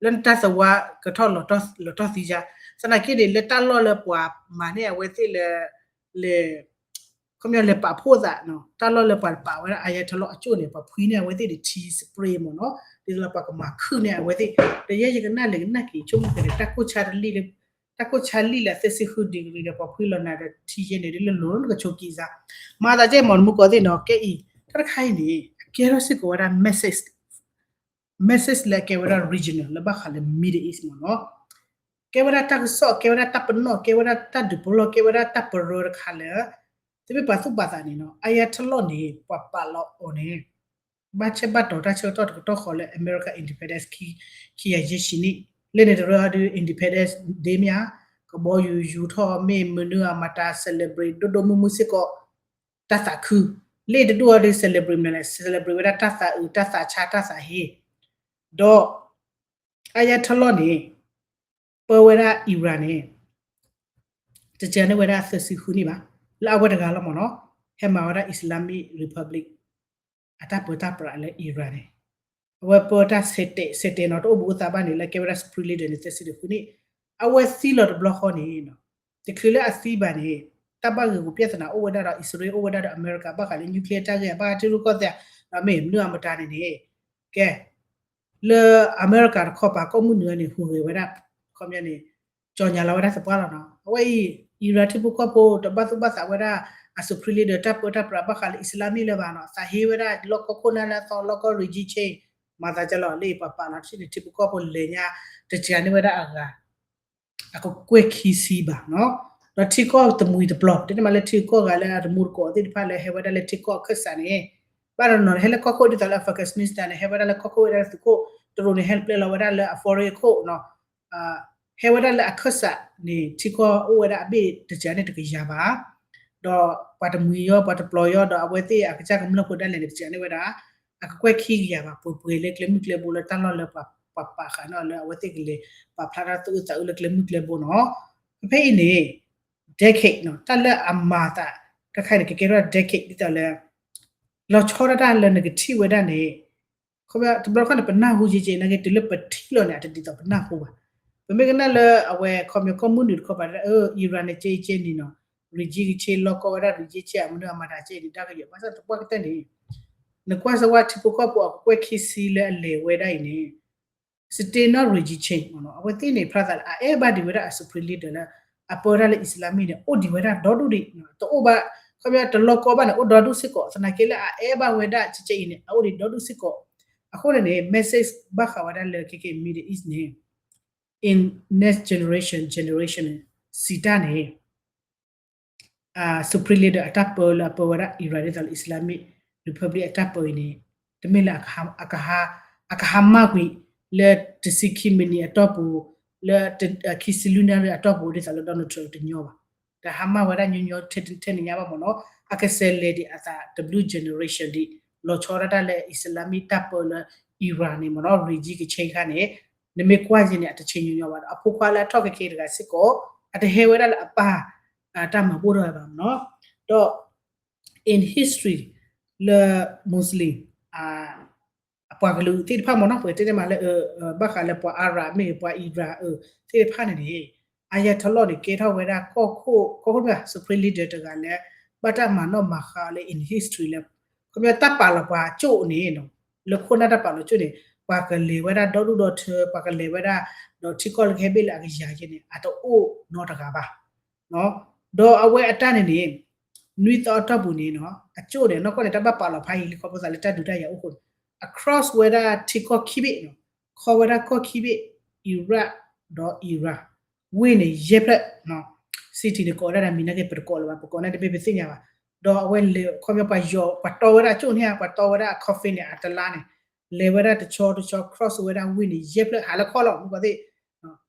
လၢနတၢ်သဝါကထီၣ်လီၤတီၢ်သံယါ သနာ်က့န့ၣ် လၢတၢ်လီၢ်လၢပှၤမၤန့ၢ်အဝဲသ့ၣ်လၢ လဲၤ ခီပညီလဲၤပာ်ဖှိၣ်သး တၢ်လီၢ်လၢပှၤပာ်ဝဲဒၣ် Ayatollah အကၠိၣ်န့ၣ် ပှၤဖှံန့ၢ်အဝဲသ့ၣ်ဒီးထံ spray မ့ၢ်နီၤ ဒ်သိးလၢပှၤကမၤခုၣ်န့ၢ်အဝဲသ့ၣ် ဒီးယဲယကနၣ်လဲၤကနၣ်က့ၤ ဆိကမိၣ်က့ၤဒီး တၢ်ကိၢ်ဆါတလံၣ်လၢ တၢ်ကိၢ်ဆါလံၣ်လၢသၢဆံဃု degree ဒီးပှၤဖှံလီၤနၤဒီးထံယဲန့ၣ် ဒ်လၢလိၤလၢကဆိးက့ၤစါ မၤသးကဲမ့ၢ်နမူကီၢ်သ့ၣ်နီၤ ကဲအံၤ တၢ်တခါအံၤန့ၣ် အကဲထီၣ်စ့ၢ်ကီးဝဲဒၣ် message message လၢအကဲဝဲဒၣ် regional လၢဘၣ်ဃးလၢ Middle East မ့ၢ်နီၤ ကဲဝဲဒၣ်တၢ်ကစီၣ် ကဲဝဲဒၣ်တၢ်ပနီၣ် ကဲဝဲဒၣ်တၢ်ဒုးပလီၢ် ကဲဝဲဒၣ်တၢ်ပရၢတခါလၢ သုမ့ၢ်ပာ်သူၣ်ပာ်သးန့ၣ်နီၤ Ayatollah န့ၣ် ပှၤပာ်လီၤအီၤန့ၣ် ဘၣ်ဆၢဘၣ်တီၤတၢ်ဆၢကတီၢ်တကတီၢ်ဃီလၢ America independence ခံကယၤယဲၢ်ဆံနံၣ် လၢန့ၣ်တရၢအီၤဒုး independence day မ့ၢ်ဧါ ကဘီယူၤယူၤထီၣ်မ့ၢ်မနုၤအမတၤ celebrate ဒိၣ်ဒိၣ်မုၢ်မုၢ်စ့ၢ်ကီး တၢ်သးခု လၢတဒူၣ်အီၤဒုး celebrate မနုၤလဲၣ် celebrate ဝဲဒၣ်တၢ်သးအုး တၢ်သးဆါ တၢ်သးဟ့ ဒီး Ayatollah န့ၣ် ပၢဝဲဒၣ် Iran န့ၣ် တစှၤန့ၢ်ဝဲဒၣ်သၢဆံဃုနံၣ်ဘၣ်, လၢအဝဲတဂၤလီၤမ့ၢ်နီၤ, ဟဲမၤဝဲဒၣ် Islamic Republic အတၢ်ပၢတၢ်ပြးလၢ Iran န့ၣ်, အဝဲပၢတၢ်ဆဲးတဲာ်ဆဲးတဲာ်နီၤ တအိၣ်ဘူးအိၣ်သးဘၣ်န့ၣ် လၢကဲဝဲဒၣ် Supreme Leader န့ၣ် သၢဆံတဃုနံၣ်, အဝဲသံလီၤတဘျီဃီန့ၣ် တချုးလၢအသံဘၣ်န့ၣ် တၢ်ဘၣ်ဂ့ၤဂူာ် ပြဿနာ အိၣ်ဝဲဒၣ်ဒီး အံၣ်စရ့လး အိၣ်ဝဲဒၣ်ဒီးအမဲရကၤ ဘၣ်ဃးလၢ nuclear တၢ်ဂ့ၢ် အဘၣ်ဃးထံရူၢ်ကီၢ်သဲး ဒီးမ့ၢ်မနုၤအမတၤန့ၣ်န့ၣ်, ကဲ လၢအမဲရကၤတခီပၤ ကီၢ်မုၢ်နုာ်န့ၣ် ဟူးဂဲၤဝဲဒၣ် ခီပညီန့ၣ် ကၠီညါလီၤဝဲဒၣ်သပှၢ်လီၤနီၤ. အဝဲအံၤ Iran ထံဖိကီၢ်ဖိ တဘၣ်သူၣ်ဘၣ်သးဝဲဒၣ် အ Supreme Leader တၢ်ပၢတၢ်ပြး ဘၣ်ဃးလၢ Islamic လၢၤဘၣ်နီၤ, သးဟ့ဝဲဒၣ် လီၢ်ကီၢ်ခိၣ်နၢ်လၢအသီ လီၢ်ကီၢ် regime change မၤသးကလီၤ လၢအံၤပှၤပာ်လီၤထံၣ်န့ၣ် ထံဖိကီၢ်ဖိလဲၤညါ တစှၤန့ၢ်ဝဲဒၣ်အဂၤ အကကွဲၢ်ခံဆံဘၣ်နီၤ. ဒီးထံကီၢ်တမှံၤတပျီၤ တဲန့ၢ်မးလၢထံကီၢ်ဂၤလၢအတမူတကိးသ့ၣ်တဖၣ်လၢဟဲဝဲဒၣ်လၢထံကီၢ်အခၢၣ်စးန့ၣ်, ဘၣ်တနီၤန့ၣ် ဟဲလၢကီၢ်ခိၣ်ဒ်သိးလၢ Afghanistan န့ၣ် ဟဲဝဲဒၣ်လၢကီၢ်ခိၣ်ဝဲဒၣ်လၢသုးခိၣ်, တရူးန့ၣ် ဟဲပျဲလီၤဝဲဒၣ်လၢအ foreign အခိၣ်နီၤ, ဟဲဝဲဒၣ်လၢအခၢၣ်စးန့ၣ် ထံကီၢ်အိၣ်ဝဲဒၣ်အဘ့ၣ်တစှၤန့ၢ်တကယၤဘၣ် ဒီးပှၤတမှံၤယီၤ ပှၤတပျီၤယီၤ ဒီးအဝဲသ့ၣ်အကစၢ်ကမျၢၢ်ဖိဒၣ်လဲာ်န့ၣ် တစှၤန့ၢ်ဝဲဒၣ် အကကွဲၢ်ခံကယၤဘၣ် ပှဲၤပှဲၤလၢကျဲမုၢ်ကျဲဘိလၢတၢ်လီၢ်လၢပှၤပာ်ဃာ်န့ၢ်အီၤလၢအဝဲသ့ၣ်ကလဲၤပာ်ဖျါထီၣ်သူၣ်အုးသးအုးလၢကျဲမုၢ်ကျဲဘိနီၤ. ဖဲအံၤန့ၣ် decade နီၤ တၢ်လၢအမၤသး တခါန့ၣ် ကကဲထီၣ် decade ဒ်သိးလၢ လီၤဆီဒၣ်တၢ်လၢနကထံၣ်ဝဲဒၣ်န့ၣ် ခီပညီ တဘျီတခီၣ်န့ၣ် ပနၢ်ဟူက့က့ နာ်က့ တုၤလၢပထံၣ်လီၤန့ၣ် အတဒ်သိးပနၢ်ဟူဘၣ်. ပမ့ၢ်ကနၣ်လၢအဝဲခီပညီကီၢ်မုၢ်နုာ်တခီပၤ Iran န့ၣ် က့က့န့ၣ်နီၤ regime change လီၢ်ကီၢ်ဝဲဒၣ် regime change အမနုၤအမတၤက့န့ၣ် တၢ်ကယီၤ ဘၣ်ဆၣ်တပှၢ်ကတၢၢ်န့ၣ် နကွၢ်စၢၤဝဲထံဖိကီၢ်ဖိအကကွဲၢ်ခံဆံလၢအလဲၤဝဲဒၣ်အံၤန့ၣ် still not regime change မ့ၢ်နီၤ အဝဲသ့ၣ်န့ၣ် ဖျါသးလၢအအဲၣ်ဘၣ်ဒံးဝဲဒၣ်အ Supreme Leader လၢ အပၢတၢ်လၢ Islamic န့ၣ် အိၣ်ဒံးဝဲဒၣ်ဒီဒူၣ်ဒံး တအိၣ်ဘၣ် ခီပညီတလီၢ်ကီၢ်ဘၣ်န့ၣ် အိၣ်ဒီဒူၣ်စ့ၢ်ကီး သနာ်က့လၢအအဲၣ်ဘၣ်ဝဲဒၣ်ကဲကဲအံၤန့ၣ် အအိၣ်ဒံးဒီဒူၣ်စ့ၢ်ကီး. အဃိန့ၣ်န့ၣ် message ဘၣ်ဃးဝဲဒၣ်လၢကဲကဲ Middle East န့ၣ် in next generation generation စံးတၢ်န့ၣ် Supreme Leader အတၢ်ပၢလၢအပၢဝဲဒၣ် Iran ဒ်သိးလၢ Islamic Republic အတၢ်ပၢအံၤန့ၣ် တမ့ၢ်လၢ အကဟါမၢ်ကွံာ် လၢတဆံခံမံးနံးအတီၢ်ပူၤ လၢခံဆံလွံၢ်နၣ်ရံၣ်အတီၢ်ပူၤ ဒ်သိးလၢ Donald Trump တညီဘၣ်. တဟါမၢ်ဝဲဒၣ်ညီညီထဲန့ၣ်ညါဘၣ်မ့ၢ်နီၤ အကစဲးလဲၤဒံးအသးတဘျုး generation ဒံး လီၤဆီဒၣ်တၢ်လၢ Islamic တၢ်ပၢလၢ Iran န့ၣ်မ့ၢ်နီၤ regime က change ခါန့ၣ် နမ့ၢ်ကွၢ်က့ၤန့ၣ် အတ change ညီညီဘၣ်ဒီး အဖိခွါလၢအထီၣ်ကဲကဲတဂၤစ့ၢ်ကီး အတဟဲဝဲဒၣ်လၢအပၢ် တၢ်မၤဘူၣ်ထီၣ်ဝဲဘၣ်မ့ၢ်နီၤ. ဒီး in history လၢ Muslim အပှၤကလုာ်သ့ၣ်တဖၣ်မ့ၢ်နီၤ ပတဲန့ၣ်မးလၢ ဘၣ်ဃးလၢပှၤ Arab မ့ၢ်ဂ့ၤ ပှၤ Iran သ့ၣ်တဖၣ်န့ၣ်န့ၣ် Ayatollah န့ၣ် ကဲထီၣ်ဝဲဒၣ်ကီၢ်ခိၣ် ကီၢ်ခိၣ် Supreme Leader တဂၤလၢ ဘၣ်တၢ်မၤနီၣ်မၤဃါအီၤလၢ in history လၢ ခီပညီတၢ်ပာ်လီၤပှၤကၠိၣ်န့ၣ် လၢခိၣ်နၢ်တၢ်ပာ်လီၤကၠိၣ်န့ၣ် ပှၤကလဲၤဝဲဒၣ်ဒီဒူၣ်ဒီထၢ ပှၤကလဲၤဝဲဒၣ် ဒီးထံကီၢ်လၢကဟဲဘ့ၣ်လၢအကယၤက့န့ၣ် အတအိၣ်နီတဂၤဘၣ်. ဒီးအဝဲအတၢ်န့ၣ်န့ၣ် နွံသီအတီၢ်ပူၤန့ၣ် အကၠိၣ်န့ၣ် နီၢ်ကီၢ်န့ၣ် တၢ်ဘၣ်ပာ်လီၤဖးယံာ်လံ ခီဖျိသးလၢတၢ်ဒုးတၢ်ယၤအိၣ်ဃိန့ၣ် အ cross ဝဲဒၣ်ထံကီၢ်ခံဘ့ၣ် ခီဝဲဒၣ်ကီၢ်ခံဘ့ၣ် Iraq ဒီး Iran ဝ့ၢ်န့ၣ်ယဲၢ်ဖျၢၣ် city န့ၣ် ကိးဝဲဒၣ်ဒီးမံၤနာ်က့ ပတကိးလၢၤဘၣ် ပကိးန့ၣ်တဘ့ၣ်ပသ့ၣ်ညါဘၣ်. ဒီးအဝဲလဲၤ ခီပညီပှၤယီၤ ပှၤတီဝဲဒၣ်အကၠိၣ်န့ၣ်ဧါ ပှၤတီဝဲဒၣ်အ coffin န့ၣ် အတလါန့ၣ် လဲၤဝဲဒၣ်တဆီတဆီ cross ဝဲဒၣ်ဝ့ၢ်န့ၣ် ယဲၢ်ဖျၢၣ် ဟးလၢခီၣ်လီၤ မုၢ်ကီၢ်သ့ၣ်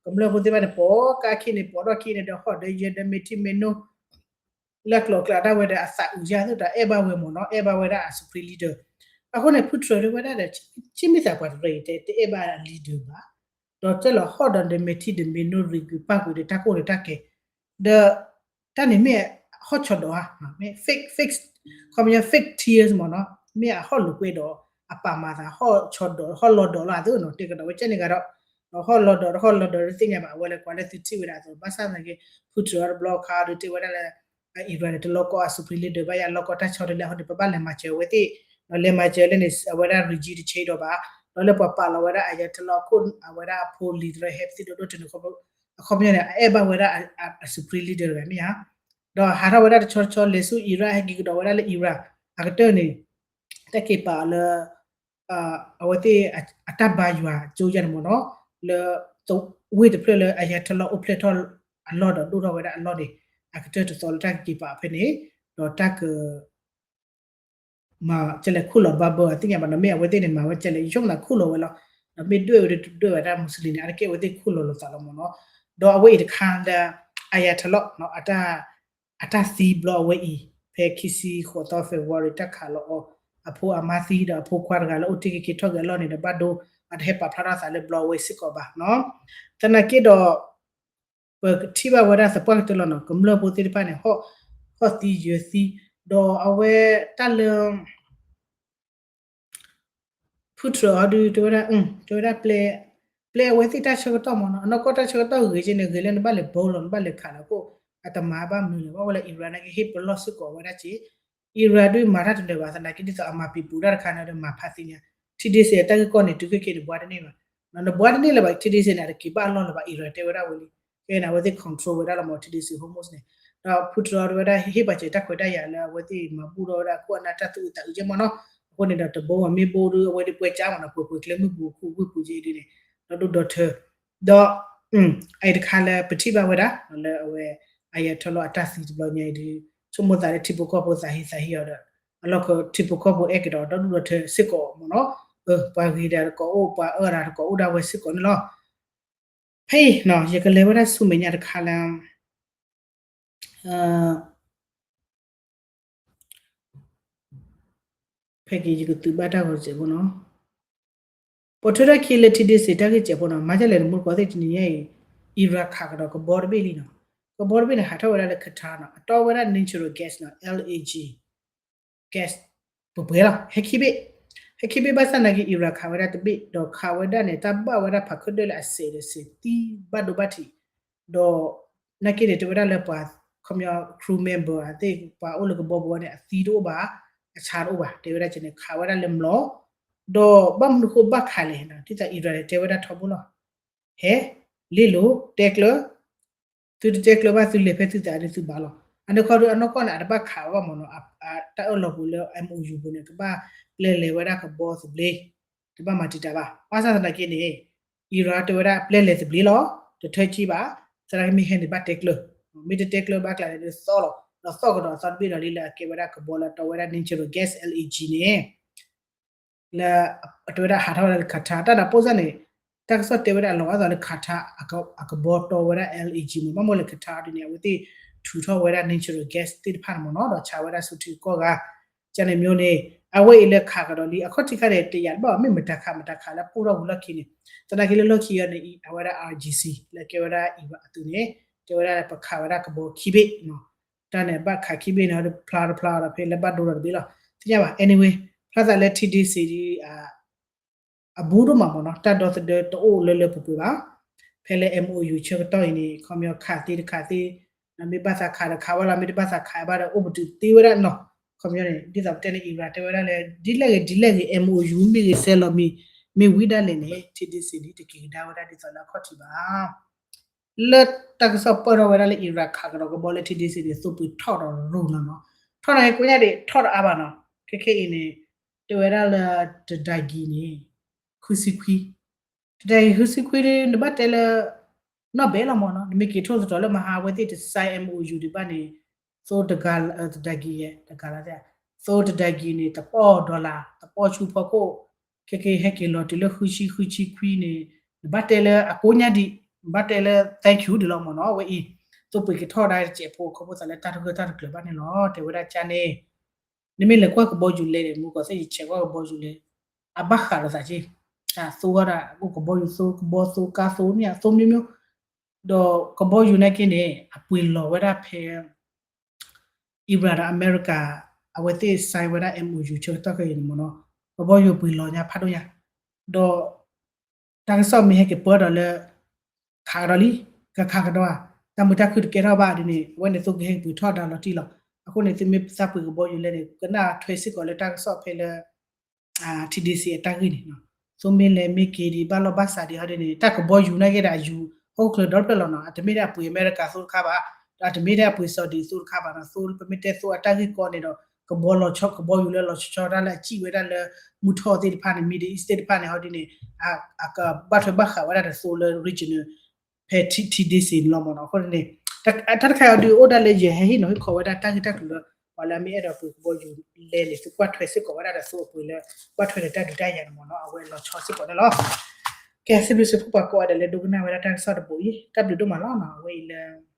ကမျၢၢ်ဖိသ့ၣ်တဖၣ်န့ၣ် ပိာ်ကါခံန့ၣ် ပိာ်ထီၣ်ခံန့ၣ် ဒီးဟီၣ်ဒီးယဲၢ်ဒီးမဲာ်ထံမဲာ်နိ လၢကျိၤကျဲတၢ်ဝဲဒီးအသးအုးယါသိးဒီးအဲၣ်ဘၣ်ဝဲမ့ၢ်နီၤ အဲၣ်ဘၣ်ဝဲဒၣ်အ Supreme Leader. အဃိန့ၣ် ဖုထြၢၣ် တဲဝဲဒၣ်ဒီး ကမ့ၢ်သးပှၤတရံးတဲ တအဲၣ်ဘၣ် leader ဘၣ် ဒီးတဲလီၤဟီၣ်ဒီးမဲာ်ထံဒီးမဲာ်နိ ရံးကွံာ်ပၢ်ကွံာ်ဒီးတၢ်ကိၢ်ဒီးတၢ်ဂီၤ ဒီး တၢ်န့ၣ်မ့ၢ်ဟီၣ်ဆီဒိးဧါ မ့ၢ် fake fake ခီပညီ fake tears မ့ၢ်နီၤ မ့ၢ်အဟီၣ်လိာ်ကွဲဒီး အပာ်မၤသးဟီၣ်ဆီဒိး ဟီၣ်လီၤဒီးလီၤအသးနီၤ တဲကဒီးဝဲကဲန့ၣ်ဂၤဒီး ဟီၣ်လီၤဒီး ဟီၣ်လီၤဒီး တသ့ၣ်ညါဘၣ် အဝဲလၢကွၢ်လၢသုထံၣ်ဝဲဒၣ်အသိး ဘၣ်ဆၣ်သနာ်က့ ဖုထြၢၣ်တဘျီခါဒီးတဲဝဲဒၣ်လၢ Iran န့ၣ် တလီၢ်ကီၢ်အ Supreme Leader ဘၣ်ယၤ လီၢ်ကီၢ်တၢ်ဆီတလဲအဃိန့ၣ် ပဘၣ်လဲၤမၤစၢၤအဝဲသ့ၣ် ဒီးလဲၤမၤစၢၤလၢန့ၣ် အဝဲဒၣ် regime တ change ဒီးဘၣ် ဒီးလၢပှၤပာ်လီၤဝဲဒၣ် Ayatollah အခိၣ် အဝဲဒၣ်အဖိလံၤတရၢဟဲပသံၣ်ဒိၣ်ဒိၣ်တုၤန့ၣ် အခီပညီန့ၣ် အအဲၣ်ဘၣ်ဝဲဒၣ်အ Supreme Leader တဂၤမ့ၢ်ဧါ ဒီးဟးထီၣ်ဝဲဒၣ်တဆီတဆီ လဲၤဆူ Iraq ဟဲက့ၤကဒီးဝဲဒၣ်လၢ Iraq အကတၢၢ်န့ၣ် တၢ်က့ၤပာ်အီၤလၢ အဝဲသ့ၣ်အတၢ်ဘါယွၤကၠိယါန့ၣ်မ့ၢ်နီၤ လၢ ဝ့ၢ်တဖျၢၣ်လၢ Ayatollah အိၣ်ဖျဲၣ်ထီၣ်အလီၢ်ဒီးဒိၣ်ထီၣ်ဝဲဒၣ်အလီၢ်န့ၣ် အကတၢၢ်တသီလၢတၢ်ကက့ၤပာ်အီၤဖဲန့ၣ် ဒီးတၢ်က မၤကလဲၤခူၣ်လီၤဘၣ်ဘၢအသ့ၣ်ညါဘၣ်နီၤ မ့ၢ်အဝဲသ့ၣ်န့ၣ် မၤဝဲကလဲၤယိၣ်နၤခူၣ်လီၤဝဲလီၤ ဒီးမ့ၢ်ဒွဲၣ်ဝဲဒၣ်ဒွဲၣ်ဝဲတၢ် Muslim န့ၣ် အါတက့ၢ်အဝဲသ့ၣ်ခူၣ်လီၤလိာ်သးလီၤမ့ၢ်နီၤ ဒီးအဝဲအံၤတခါလၢ Ayatollah အတၢ်သံဘျီအဝဲအံၤ ဖဲခံဆံဃိးသီ February တၢ်ခးလီၤအီၤ အဖိအမါသံဒီးအဖိခွါတဂၤလၢအိၣ်တ့ၢ်က့ၤက့ၤထီၣ်က့ၤအလီၢ်န့ၣ်ဒီးဘၣ်ဒိ အတဟဲပာ်ဖျါထီၣ်သးလၢဘျီဝဲစ့ၢ်ကီးဘၣ်နီၤ. သနာ်က့ဒီး ပကထံၣ်ဘၣ်ဝဲဒၣ်သပှၢ်ကတၢၢ်လီၤနီၤ, ကမျၢၢ်ဖိသ့ၣ်တဖၣ်န့ၣ် ဟီၣ်သံယၢၤသံ, ဒီးအဝဲတၢ်လၢ ဖုထြၢအီၤဒုး တဲဝဲဒၣ် တဲဝဲဒၣ် ပျဲအဝဲသ့ၣ်တၢ်ဆၢကတီၢ်မ့ၢ်နီၤ, အနီၢ်ကီၢ်တၢ်ဆၢကတီၢ်ဂ့ၤက့န့ၣ် ဂ့ၤလၢနဘၣ်လဲၤဘီလီၤ နဘၣ်လဲၤခးလီၤအဃိ အတမၤဘၣ်မနုၤလဲၣ်, ဘၣ်ဝဲလၢ Iran နာ်က့ဟ့ၣ်ပလီၢ်စ့ၢ်ကီးဝဲဒၣ်က့ Iran ဒုးမၤတၢ်တနၢၤဘၣ်, သနာ်က့ဒ်သိးအမၤပံၤပူၤတၢ်တခါန့ၣ်ဒီးမၤဖးသ့ၣ်ညါ, ထံဒ့စ့ၣ်အတၢ်ဂ့ၢ်ကီၢ်န့ၣ် တုၤခဲခဲအံၤနဘှါတန့ၢ်ဘၣ်, နဘှါတန့ၢ်လၢၤဘၣ် ထံဒ့စ့ၣ်န့ၣ် အတက့ၤဘၣ်အလီၢ်လၢၤဘၣ် Iran တဲဝဲဒၣ်ဝဲလံ, ခဲအံၤန့ၣ် အဝဲသ့ၣ် control ဝဲဒၣ်လီၤမ့ၢ် ထံဒ့စ့ၣ် Hormuz န့ၣ်, ဒီးဖုထြၢအီၤတဲဝဲဒၣ် ဟ့ၣ်ပာ်စၢၤတၢ်ခွဲးတၢ်ယာ်လၢ အဝဲသ့ၣ်မၤဘူၣ်ထီၣ်ဝဲဒၣ်ခိၣ်အနၢ်တၢ်သူၣ်အုးသးအုးက့မ့ၢ်နီၤ, အဃိန့ၣ်ဒီးတဘိမ့ၢ်ဘိဒုး အဝဲဒုးပှဲၤကၠါမ့ၢ်နီၤ, ပှဲၤပှဲၤကျဲမုၢ်ပူၤခူၣ်ဝ့ၢ်ပူၤက့ဒ်န့ၣ်, ဒီးဒိၣ်ဒီးထၢ ဒီး အအံၤတခါလၢပထံၣ်ဘၣ်ဝဲဒၣ်လၢအဝဲ Ayatollah အတၢ်သံတဘျီညါအံၤဒုး ဆိကမိၣ်သးလၢထံဖိကီၢ်ဖိသးဟ့သးဟ့အီၤဒီး အလီၢ်ခီထံဖိကီၢ်ဖိအဲၣ်ကဒီးဒီဒူၣ်ဒီထၢစ့ၢ်ကီးမ့ၢ်နီၤ, ပှၤဂ့ၤဒၣ်တကိးအိၣ် ပှၤအၢဒၣ်တကိးအိၣ်ဒၣ်ဝဲစ့ၢ်ကီးန့ၣ်လီၤ. ဖဲအံၤ ယကလဲၤဝဲဒၣ်ဆူမဲာ်ညါတခါလၢ ဖဲက့ၤယကသုးဘၣ်တၢ်ဂီၤစဲးဖိနီၤ, ပိာ်ထွဲထီၣ်ခံလၢထံဒ့စ့ၣ်တၢ်ဂ့ၢ်စဲးဖိနီၤ, မၤဒ်လဲၣ်တမူတကိးသ့ၣ်တနံၤညါအံၤ Iran ခးကဒီးကဘီတဘ့ၣ်လံနီၤ, ကဘီတဘ့ၣ်န့ၣ် ဟးထီၣ်ဝဲဒၣ်လၢ Qatar နီၤ, အတီဝဲဒၣ် natural gas နီၤ, L N G gas ပှဲၤပှဲၤလီၤ, ဟဲခံဘ့ၣ်, ဟဲခံဘ့ၣ်ဘၣ်ဆၣ်သနာ်က့ Iran ခးဝဲဒၣ်တဘ့ၣ်, ဒီးခးဝဲဒၣ်န့ၣ် တၢ်ဘၣ်ဝဲဒၣ်ဖးခၢၣ်ဒၢၣ်လၢအစဲးဒီးစဲးသံဘၣ်ဒိဘၣ်ထံး, ဒီး နာ်က့န့ၣ် တဲဝဲဒၣ်လၢပှၤ ခီပညီ crew member အသ့ၣ် ပှၤအိၣ်လၢကဘီဘိန့ၣ် အသံတအိၣ်ဘၣ်, အဆါတအိၣ်ဘၣ်, တဲဝဲဒၣ်ကန့ၣ် ခးဝဲဒၣ်လၢမျိာ်, ဒီးဘၣ်မနုၤဃိဘၣ်ခးလဲၣ်နီၤ, ဒ်သိး Iran န့ၣ် တဲဝဲဒၣ်ထီဘိလီၤ, ဟဲ, လ့လိာ်, တဲကျၢၤ, သုတတဲကျၢၤဘၣ် သုလဲၤဖဲသုသးန့ၣ်သုဘၣ်လီၤ, အန့ၣ်ခီဒီးအနီၢ်ကီၢ်န့ၣ် အတဘၣ်ခးဘၣ်မ့ၢ်နီၤ, တၢ်အၢၣ်လီၤပူၤလၢ M O U ပူၤန့ၣ် ကဘၣ်ပျဲလဲၤဝဲဒၣ်ကဘီသဘျ့ တဘၣ်မၤတံာ်တာ်ဘၣ်, ဘၣ်ဆၣ်သနာ်က့န့ၣ် Iran တဲဝဲဒၣ်ပျဲလဲၤသဘျ့လီၤ, တထၢကံဘၣ်, သနာ်က့မ့ၢ်ဟဲန့ၣ်ဘၣ်တဲကျၢၤ, မ့ၢ်တတဲကျၢၤဘၣ်ကျါန့ၣ် သီလီၤ, ဒီးသီၣ်ကဒီးအသီတဘ့ၣ်ဒီးလံလၢအကဲဝဲဒၣ်ကဘီလၢတီဝဲဒၣ် natural gas L N G န့ၣ် လၢ တဲဝဲဒၣ်ဟးထီၣ်ဝဲဒၣ်လၢ Qatar တၢ်န့ၣ်အပိၢ်စၢ်န့ၣ်, တၢ်ကစီၣ်တဲဝဲဒၣ်လီၤဝဲသိးလၢ Qatar အကဘီတီဝဲဒၣ် L N G မ့ၢ်ဘၣ်မိၢ်လၢ Qatar ဒ်န့ၣ် အဝဲသ့ၣ်ထုးထီၣ်ဝဲဒၣ် natural gas သ့ၣ်တဖၣ်န့ၣ်မ့ၢ်နီၤ ဒီးဆါဝဲဒၣ်ဆူထံကီၢ်ဂၤ, ကန့ၣ်မ့ၢ်န့ၣ်, အဝဲအံၤလၢခးကဒီးလံ အခီၣ်ထံးခါန့ၣ် တယာ်တဘၣ်ဘၣ် မ့ၢ်မတၤခးမတၤခးလၢပူထီၣ်ဝံၤလီၢ်ခံန့ၣ်, သနာ်က့လၢလီၢ်ခံအံၤန့ၣ် အဝဲဒၣ် R G C လၢကဲဝဲဒၣ်အံၤအသုးန့ၣ်, တဲဝဲဒၣ်ပခးဝဲဒၣ်ကဘီခံဘ့ၣ် တၢ်န့ၣ်ဘၣ်ခးခံဘ့ၣ်န့ၣ် ဖျါတဖျါဒီးဖဲလၢဘၣ်ဒိဒီးတဘ့ၣ်လီၤ, သ့ၣ်ညါဘၣ်, anyway ဖျါသးလၢ T D C ဒ် အဘူးဒိၣ်မးမ့ၢ်နီၤ တၢ်ဒီသဒၢတအိၣ်လၢလၢပှဲၤပှဲၤဘၣ်, ဖဲလၢ M O U ဆၢကတီၢ်အံၤန့ၣ် ခီပညီခးသ့တခးသ့, မ့ၢ်ဘၣ်သးခးဒီးခးဝဲလီၤ မ့ၢ်တဘၣ်သးခးဘၣ်ဒီးအိၣ်ပတုာ်သ့ဝဲဒၣ်နီၤ, ခီပညီန့ၣ် ဒ်သိးပတဲန့ၣ် Iran တဲဝဲဒၣ်လၢ ဒ်လဲၣ်ဂ့ၤဒ်လဲၣ်ဂ့ၤ M O U မ့ၢ်ဂ့ၤ စဲးလီၤမံၤ မ့ၢ်ဝံၤဒၣ်လဲာ်န့ၣ် T D C န့ၣ် တက့ၤကဒါဝဲဒၣ်ဒ်သိးလၢအခီၣ်ထံးဘၣ် လၢတၢ်ကစီၣ်ပၢၢ်ထီၣ်ဝဲဒၣ်လၢ Iran ခးကဒီးကဘီလၢ T D C န့ၣ် သိပှ့ၤထီၣ်ဒီးရိၤလီၤနီၤ, ထီၣ်န့ၣ်ကိညါဒံး ထီၣ်တအါဘၣ်နီၤ, ခဲခဲအံၤန့ၣ် တဲဝဲဒၣ်လၢ တဒါကံၤန့ၣ် ဃုဆံခွံ, တဒါကံၤဃုဆံခွံ နဘၣ်တဲလၢ နီၢ်ဘဲလီၤမ့ၢ်နီၤ, နမ့ၢ်က့ၤထိၣ်သတြီၤလၢမဟါအဝဲသ့ၣ်တ sign M O U ဒံးဘၣ်န့ၣ်, သိတဒါကံၤယဲ တဒါကံၤလီၤ, သိတဒါကံၤန့ၣ် တပီၢ် dollar တပီၢ်ဆူဖီခိၣ်, ခဲက့ၤဟဲက့ၤလီၤတုၤလၢဃုဆံဃုဆံခွံန့ၣ်, နဘၣ်တဲလၢအကိညါဒံး, နဘၣ်တဲလၢ thank you ဒံးလီၤမ့ၢ်နီၤ, အဝဲအံၤ သိပှ့ၤကထီၣ်ဒၣ်တစဲးဖိ ခီဖျိသးလၢတၢ်တဂၢၢ်တၢ်တကျၢၤဘၣ်န့ၣ်လီၤ, တဲဝဲဒၣ်ကန့ၣ် နမ့ၢ်လဲၤကွၢ်ကဘီယူၤလဲန့ၣ် မူကီၢ်သ့ၣ်ယဆဲးကွၢ်ကဘီယူၤလဲ, အဘၣ်ဃးလိာ်သးက့, အသိဝဲဒၣ် အိၣ်ကဘီယူၤသိ ကဘီသိ ကါသိ မ့ၢ်အသိမ့ၢ်မ့ၢ်, ဒီးကဘီယူၤနာ်က့န့ၣ် အပှ့ၤလီၤဝဲဒၣ်ဖဲ Iran ဒီးအမဲရကၤ အဝဲသ့ၣ် sign ဝဲဒၣ် M O U ဆၢကတီၢ်ခဲအံၤန့ၣ်မ့ၢ်နီၤ, ကဘီယူၤပှ့ၤလီၤညါဖးဒိၣ်ညါ, ဒီး တၢ်ကစီၣ်မ့ၢ်ဟဲက့ၤပၢဒီးလၢ ခးကဒီးလံ, ကခးကဒီးဧါ, တၢ်မုာ်တၢ်ခုၣ်တကဲထီၣ်ဘၣ်ဒ်န့ၣ် အဝဲန့ၣ်သိကဟဲက့ၤပှ့ၤထီၣ်ဒါလီၤတံၢ်လီၤ, အဃိန့ၣ် သုမ့ၢ်သးပှ့ၤကဘီယူၤလဲန့ၣ် ကနၣ်ထွဲစ့ၢ်ကီးလၢတၢ်ကစီၣ်ဖဲလၢ T D C အတၢ်ဂ့ၢ်န့ၣ်, သိမ့ၢ်လဲၤမ့ၢ်က့ၤဒံး ဘၣ်လီၢ်ဘၣ်စးဒံးဟီဒ်န့ၣ် တၢ်ကဘီယူၤနာ်က့ဒီးအယူၤ ဟီၣ်ခိၣ်ချၢဒီတဖျၢၣ်လီၤနီၤ, အတမ့ၢ်ဒၣ်အပှ့ၤအမဲရကၤသိတခါဘၣ်, ဒီးအတမ့ၢ်ဒၣ်အပှ့ၤစီၤဒံးသိတခါဘၣ်နီၤ, သိပမ့ၢ်တဲသိအတၢ်ဂ့ၢ်ကီန့ၣ်ဒီး ကဘီလီၤဆီ ကဘီယူၤလၢလီၤဆီဆီတၢ်လၢအစံၣ်ဝဲဒၣ်လၢ မုၢ်ထီၣ်သ့ၣ်တဖၣ်န့ၣ် Middle East သ့ၣ်တဖၣ်န့ၣ် ဟီဒ်န့ၣ် အကဘၣ်ထွဲဘၣ်ဃးဝဲဒၣ်ဒီးသိလၢ regional ဖဲ T D C န့ၣ်လီၤမ့ၢ်နီၤ, အဃိန့ၣ် တၢ်တခါအံၤဒုးအိၣ်ဒၣ်လၢယဟဲဟ့ၣ်နီၤဟ့ၣ်ခီဝဲဒၣ်တၢ်ဂ့ၢ်တၢ်ကျိၤလၢ ပှၤလၢအမ့ၢ်အဲၣ်ဒိးပှ့ၤကဘီယူၤလဲန့ၣ် သုကွၢ်ထွဲစ့ၢ်ကီးဝဲဒၣ်ဒီးသိအပှ့ၤလၢ ကွၢ်ထွဲဒီးတၢ်ဒုးတၢ်ယၤန့ၣ်မ့ၢ်နီၤ, အဝဲလီၤဆီစ့ၢ်ကီးန့ၣ်လီၤ. ကဲ စံးဘျုးစံးဖှိၣ်ပှၤကိးဂၤဒဲးလၢဒိကနၣ်ဝဲဒၣ်တၢ်ကစီၣ်တဘိအံၤ တၢ်ဘျုးဒိၣ်မးလီၤနီၤ, အဝဲအံၤလၢ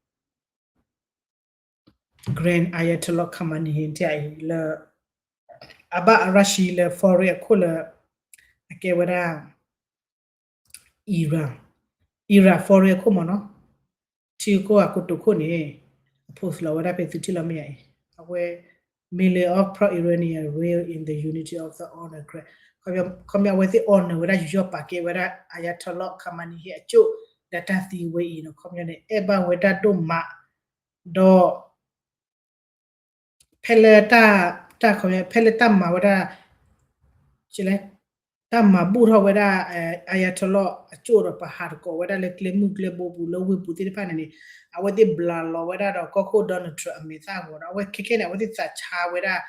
Grand Ayatollah Khamenei တၢ်အံၤလၢ အဘၣ်အရၢၡံလၢ foreign အခိၣ်လၢ အကဲဝဲဒၣ် Iran, Iran foreign အခိၣ်မ့ၢ်နီၤ, ထံဂုၤကီၢ်ဂၤကိတိာ်ခိၣ်န့ၣ် အ post လီၤဝဲဒၣ်ဖဲသုထံၣ်လီၤမ့ၢ်ဧါအံၤ, အဝဲ million of pro-Iranian rally in the unity of the honor crash. ခီပညီအဝဲသ့ၣ် honor ဝဲဒၣ် ယူးယီၣ်ပာ်ကဲဝဲဒၣ် Ayatollah Khamenei ဟ့ၣ်အကၠိၣ် ဒီးတၢ်သံဝဲအံၤနီၤ, ခီပညီန့ၣ် အဲၣ်ဘၣ်ဝဲဒၣ်ဒိၣ်မး ဒီး ဖဲလၢတၢ် တၢ်ခီ ဖဲလၢတၢ်မၤဝဲဒၣ် တၢ်မၤဘူၣ်ထီၣ်ဝဲဒၣ် Ayatollah အကၠိၣ်ဒီး ပဟးသကိးဝဲဒၣ်လၢကျဲမုၢ်ကျဲဘိပူၤ လၢဝ့ၢ်ပူၤသ့ၣ်တဖၣ်န့ၣ်န့ၣ် အဝဲသ့ၣ်ဘျးလီၤဝဲဒၣ်ဒီးကီၢ်ခိၣ် Donald Trump အမဲာ်သၣ်ဂီၤဒီး အဝဲခဲခဲန့ၣ် အဝဲသ့ၣ်သးဆါဝဲဒၣ်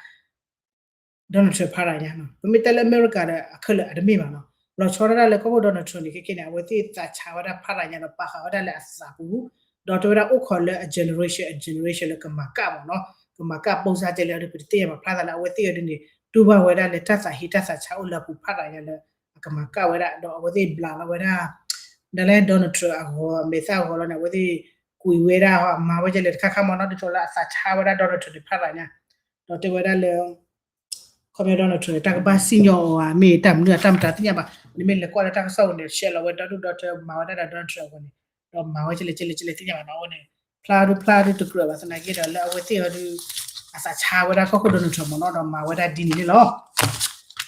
Donald Trump ဖးရၤညါနီၤ. ပမ့ၢ်တဲလၢအမဲရကၤဒီး အခဲလၢာ်အတမ့ၢ်ဘၣ်နီၤ. လီၤဆီဒၣ်တၢ်လၢကီၢ်ခိၣ် Donald Trump န့ၣ် ခဲခဲန့ၣ် အဝဲသ့ၣ်သးဆါဝဲဒၣ်ဖးရၤညါဒီး ပာ်ဃာ်ဝဲဒၣ်လၢအသးပူၤ, ဒီးတဲဝဲဒၣ်အိၣ်ခိးလၢအ generation အ generation လၢကမၤကၣ်မ့ၢ်နီၤ, ကမၤကၣ်ပိၢ်စၢ်ကဲလၢအဒုး ပတသ့ၣ်ညါဘၣ် ဖျါသးလၢအဝဲသ့ၣ်အဒုးန့ၣ် တူၢ်ဘၣ်ဝဲဒၣ်လၢတၢ်သးဟ့တၢ်သးဆါအိၣ်လၢအပူၤဖးရၤညါလၢ အကမၤကၣ်ဝဲဒၣ် ဒီးအဝဲသ့ၣ်ဘျးလီၤဝဲဒၣ် ဒ်လဲၣ် Donald Trump အဂီၤ အမဲာ်သၣ်ဂီၤလီၤန့ၣ် အဝဲသ့ၣ်ကွံာ်ဝဲဒၣ် မၤဝဲကဲလဲၣ်တခါခါမ့ၢ်နီၤ ဒ်သိးလၢအသးဆါဝဲဒၣ် Donald Trump န့ၣ်ဖးရၤညါ, ဒီးတဲဝဲဒၣ်လၢ ခီပညီ Donald Trump န့ၣ် တၢ်ကဘၣ်စံၣ်ညီၣ်အီၤဧါ မ့ၢ်တၢ်မနုၤအတၢ်မတၤသ့ၣ်ညါဘၣ်, နမ့ၢ်လဲၤကွၢ်လၢတၢ်ကစီၣ်ပူၤန့ၣ် ဆှဲးလီၤဝဲဒီဒူၣ်ဒီထၢ မၤဝဲဒၣ်ဒီး Donald Trump အဂီၢ်န့ၣ်, ဒီးမၤဝဲကဲလဲၣ်ကဲလဲၣ်ကဲလဲၣ်သ့ၣ်ညါဘၣ်နီၤ အဝဲန့ၣ်, ဖျါဒုဖျါဒုတကြၢးဘၣ်သနာ်က့ဒီး လၢအဝဲသ့ၣ်အီၤဒုး အသးဆါဝဲဒၣ်ကီၢ်ခိၣ် Donald Trump မ့ၢ်နီၤ ဒီးမၤဝဲဒၣ်ဒ်န့ၣ်န့ၣ်လီၤ.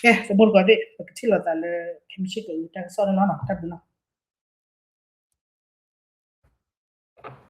ကဲ တဘိတကီးသ့ၣ် ပကထံၣ်လိာ်သးလၢ ခဲမုၢ်ဆ့ၣ်ကတၢၢ်တၢ်ကစီၣ်န့ၣ်လီၤ တၢ်ဘျုးလီၤ.